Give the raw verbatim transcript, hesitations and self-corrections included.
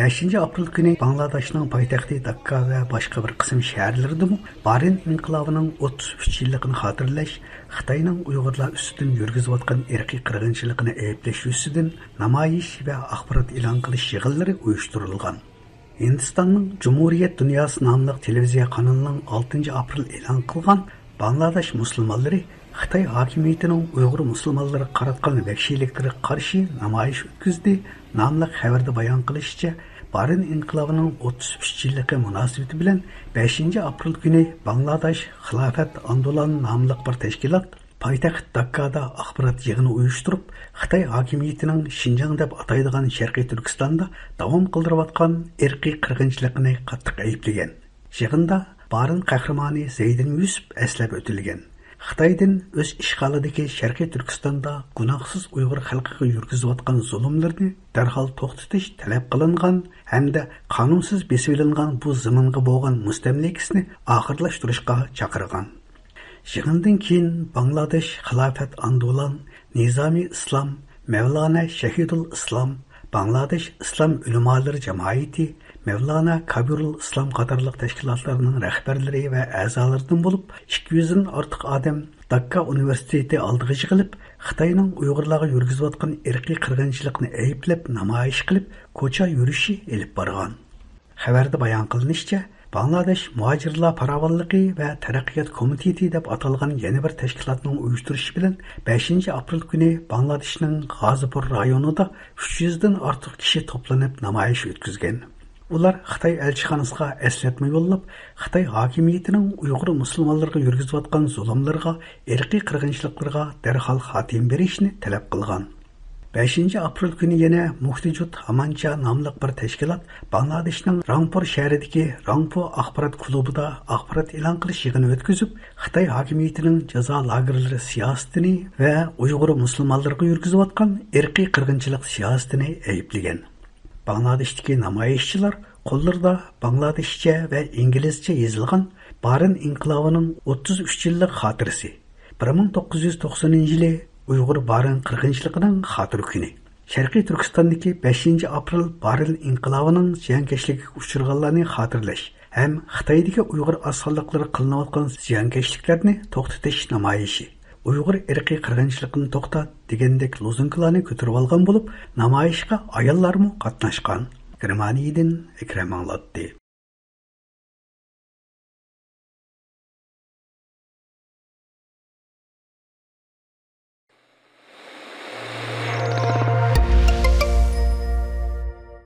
بەشىنچى ئاپرېل كۈنى باڭلاداشنىڭ پايتەختى داككا ۋە باشقا بىر قىسىم شەھەرلىرىدىمۇ بارىن ئىنقىلابىنىڭ ئوتتۇز ئۈچ يىللىقىنى خاتىرىلەش، خىتاينىڭ ئۇيغۇرلار ئۈستىدىن يۈرگۈزۈۋاتقان ئىرقىي قىرغىنچىلىقىنى ئەيىبلەش يۈزىسىدىن نامايىش ۋە ئاخبارات ئېلان قىلىش يىغىنلىرى ئۇيۇشتۇرۇلغان. ھىندىستاننىڭ جۇمھۇرىيەت دۇنياسى ناملىق تېلېۋىزىيە قانىلىنىڭ ئالتىنچى ئاپرېل ئېلان قىلغان باڭلاداش مۇسۇلمانلىرى خىتاي ھاكىمىيىتىنىڭ ئۇيغۇر مۇسۇلمانلىرىغا قاراتقان ۋەھشىيلىكلىرىگە قارشى نامايىش ئۆتكۈزدى ناملىق خەۋەردە بايان قىلىشىچە، بارىن ئىنقىلابىنىڭ ئوتتۇز ئۈچ يىللىقى مۇناسىۋىتى بىلەن بەشىنچى ئاپرېل كۈنى باڭلاداش خىلاپەت ئاندولان ناملىق بىر تەشكىلات پايتەخت داككادا ئاخبارات يىغىنى ئۇيۇشتۇرۇپ، خىتاي ھاكىمىيىتىنىڭ شىنجاڭ دەپ ئاتايدىغان شەرقىي تۈركىستاندا داۋام قىلدۇرۇۋاتقان ئىرقىي قىرغىنچىلىقىنى قاتتىق ئەيىبلىگەن. يىغىندا بارىن قەھرىمانى زەيدىن يۈسۈپ ئەسلەپ ئۆتۈلگەن. خىتايدىن ئۆز ئىشغالىدىكى شەرقىي تۈركىستاندا گۇناھسىز ئۇيغۇر خەلقىگە يۈرگۈزۈۋاتقان زۇلۇملىرىنى دەرھال توختىتىش تەلەپ قىلىنغان ھەمدە قانۇنسىز بېسىۋېلىنغان بۇ زېمىنغا بولغان مۇستەملىكىسىنى ئاخىرلاشتۇرۇشقا چاقىرغان. يىغىندىن كېيىن باڭلادېش خىلاپەت ئاندولان، نىزامى ئىسلام، مەۋلانا شەھىدۇل ئىسلام، باڭلادېش ئىسلام ئۆلىمالىرى جامائىتى، مەۋلانا كابىرۇل ئىسلام قاتارلىق تەشكىلاتلارنىڭ رەھبەرلىرى ۋە ئەزالىرىدىن بولۇپ ئىككى يۈزدىن ئارتۇق ئادەم داككا ئۇنىۋېرسىتېتى ئالدىغا يىغىلىپ، خىتاينىڭ ئۇيغۇرلارغا يۈرگۈزۈۋاتقان ئىرقىي قىرغىنچىلىقنى ئەيىبلەپ نامايىش قىلىپ، كوچا يۈرۈشى ئېلىپ بارغان. خەۋەردە بايان قىلىنىشىچە، باڭلادېش مۇھاجىرلار پاراۋانلىقى ۋە تەرەققىيات كومىتېتى دەپ ئاتالغان يەنە بىر تەشكىلاتنىڭ ئۇيۇشتۇرۇشى بىلەن بەشىنچى ئاپرېل كۈنى باڭلادېشنىڭ غازىپۇر رايونىدا ئۈچ يۈزدىن ئارتۇق كىشى توپلىنىپ نامايىش ئۆتكۈزگەن. ئۇلار خىتاي ئەلچىخانىسىغا ئەسلەتمە يوللاپ، خىتاي ھاكىمىيىتىنىڭ ئۇيغۇر مۇسۇلمانلىرىغا يۈرگۈزۈۋاتقان زۇلۇملىرىغا، ئىرقىي قىرغىنچىلىقلىرىغا دەرھال خاتىمە بېرىشنى تەلەپ قىلغان. بەشىنچى ئاپرېل كۈنى يەنە مۇھتىجۇت ھامانچا ناملىق بىر تەشكىلات باڭلادېشنىڭ رامپۇر شەھىرىدىكى رامپۇ ئاخبارات كۇلۇبىدا ئاخبارات ئېلان قىلىش يىغىنى ئۆتكۈزۈپ، خىتاي ھاكىمىيىتىنىڭ جازا لاگېرلىرى سىياسىتىنى ۋە ئۇيغۇر مۇسۇلمانلىرىغا يۈرگۈزۈۋاتقان ئىرقىي قىرغىنچىلىق سىياسىتىنى ئەيىبلىگەن. باڭلادېشتىكى نامايىشچىلار قوللىرىدا باڭلادېشچە ۋە ئىنگلىزچە يېزىلغان بارىن ئىنقىلابىنىڭ ئوتتۇز ئۈچ يىللىق خاتىرىسى، بىر مىڭ توققۇز يۈز توقسىنىنچى يىلى ئۇيغۇر بارىن قىرغىنچىلىقىنىڭ خاتىرە كۈنى، شەرقىي تۈركىستاندىكى بەشىنچى ئاپرېل بارىن ئىنقىلابىنىڭ زىيانكەشلىكىگە ئۇچرىغانلارنى خاتىرىلەش ھەم خىتايدىكى ئۇيغۇر ئاز سانلىقلىرىغا قىلىنىۋاتقان زىيانكەشلىكلەرنى توختىتىش نامايىشى، ئۇيغۇر ئىرقىي قىرغىنچىلىقىنى توختات دېگەندەك لوزۇنكىلارنى كۆتۈرۈۋالغان بولۇپ، نامايىشقا ئاياللارمۇ قاتناشقان. گېرمانىيەدىن ئەكرەم ئاڭلاتتى.